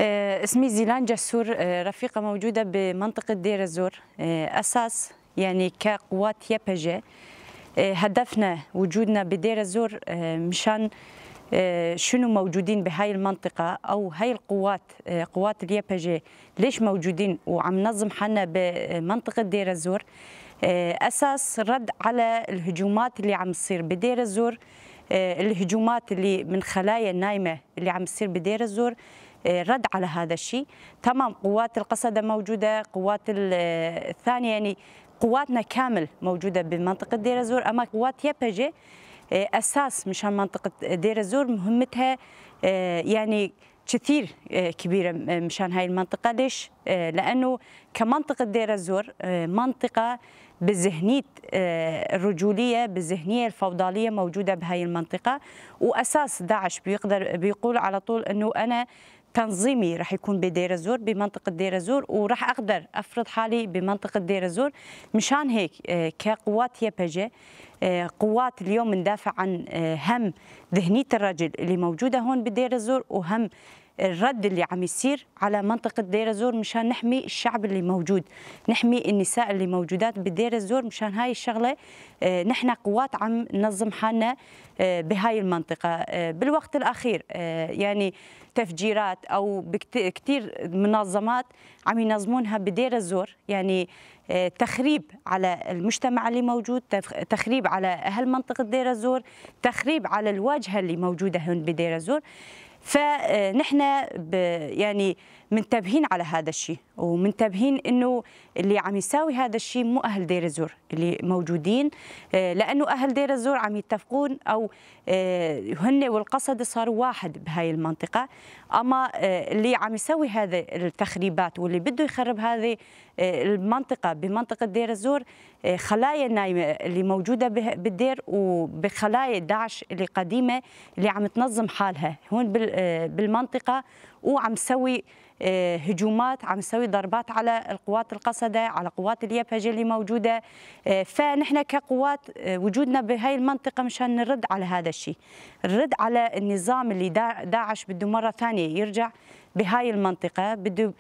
اسمي زيلان جسور، رفيقة موجودة بمنطقة دير الزور. أساس يعني كقوات يبجة هدفنا وجودنا بدير الزور مشان شنو موجودين بهاي المنطقة أو هاي القوات، قوات اليبجة ليش موجودين وعم ننظم حالنا بمنطقة دير الزور. أساس رد على الهجومات اللي عم تصير بدير الزور، الهجومات اللي من خلايا النايمة اللي عم تصير بدير الزور، رد على هذا الشيء. تمام، قوات القصدة موجودة، قوات الثانية يعني قواتنا كامل موجودة بمنطقة دير الزور. أما قوات يبجة أساس مشان منطقة دير الزور مهمتها يعني كثير كبيرة مشان هاي المنطقة. ليش؟ لأنه كمنطقة دير الزور منطقة بذهنية الرجولية، بالذهنية الفوضالية موجودة بهاي المنطقة، وأساس داعش بيقدر بيقول على طول أنه أنا تنظيمي راح يكون بدير الزور، بمنطقة دير الزور، وراح أقدر أفرض حالي بمنطقة دير الزور. مشان هيك كقوات يبجة، قوات اليوم ندافع عن هم ذهنية الرجل اللي موجودة هون بدير الزور، وهم الرد اللي عم يصير على منطقة دير الزور مشان نحمي الشعب اللي موجود، نحمي النساء اللي موجودات بدير الزور. مشان هاي الشغلة نحن قوات عم ننظم حالنا بهاي المنطقة. بالوقت الأخير يعني تفجيرات أو كثير منظمات عم ينظمونها بدير الزور، يعني تخريب على المجتمع اللي موجود، تخريب على أهل منطقة دير الزور، تخريب على الواجهة اللي موجودة هون بدير الزور. فنحن يعني منتبهين على هذا الشيء، ومنتبهين انه اللي عم يساوي هذا الشيء مو اهل دير الزور اللي موجودين، لانه اهل دير الزور عم يتفقون او هن والقصد صاروا واحد بهاي المنطقة. اما اللي عم يسوي هذه التخريبات واللي بده يخرب هذه المنطقة بمنطقة دير الزور، خلايا النايمه اللي موجودة بالدير وبخلايا داعش اللي قديمة اللي عم تنظم حالها هون بالمنطقة، وعم تسوي هجومات، عم تسوي ضربات على القوات القصدة، على قوات اليبهجة اللي موجودة. فنحن كقوات وجودنا بهاي المنطقة مشان نرد على هذا الشيء، نرد على النظام اللي داعش بده مرة ثانية يرجع بهاي المنطقة، بده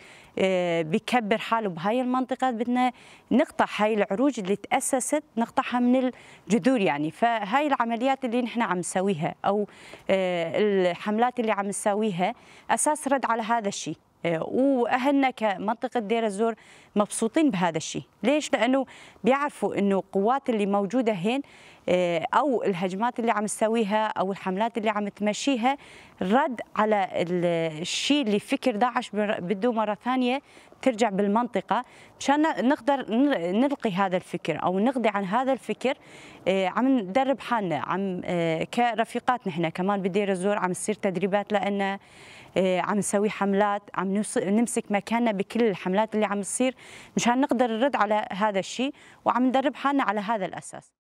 بكبر حاله بهاي المنطقة. بدنا نقطع هاي العروج اللي تأسست، نقطعها من الجذور يعني. فهاي العمليات اللي نحن عم نسويها أو الحملات اللي عم نسويها أساس رد على هذا الشيء. وأهلنا كمنطقة دير الزور مبسوطين بهذا الشيء. ليش؟ لأنه بيعرفوا إنه القوات اللي موجودة هين أو الهجمات اللي عم تسويها أو الحملات اللي عم تمشيها رد على الشيء اللي فكر داعش بده مرة ثانية ترجع بالمنطقة. مشان نقدر نلقي هذا الفكر أو نقضي عن هذا الفكر، عم ندرب حالنا، عم كرفيقات نحن كمان بدير الزور عم تصير تدريبات لنا، عم نسوي حملات، عم نمسك مكاننا بكل الحملات اللي عم تصير مشان نقدر نرد على هذا الشيء، وعم ندرب حالنا على هذا الأساس.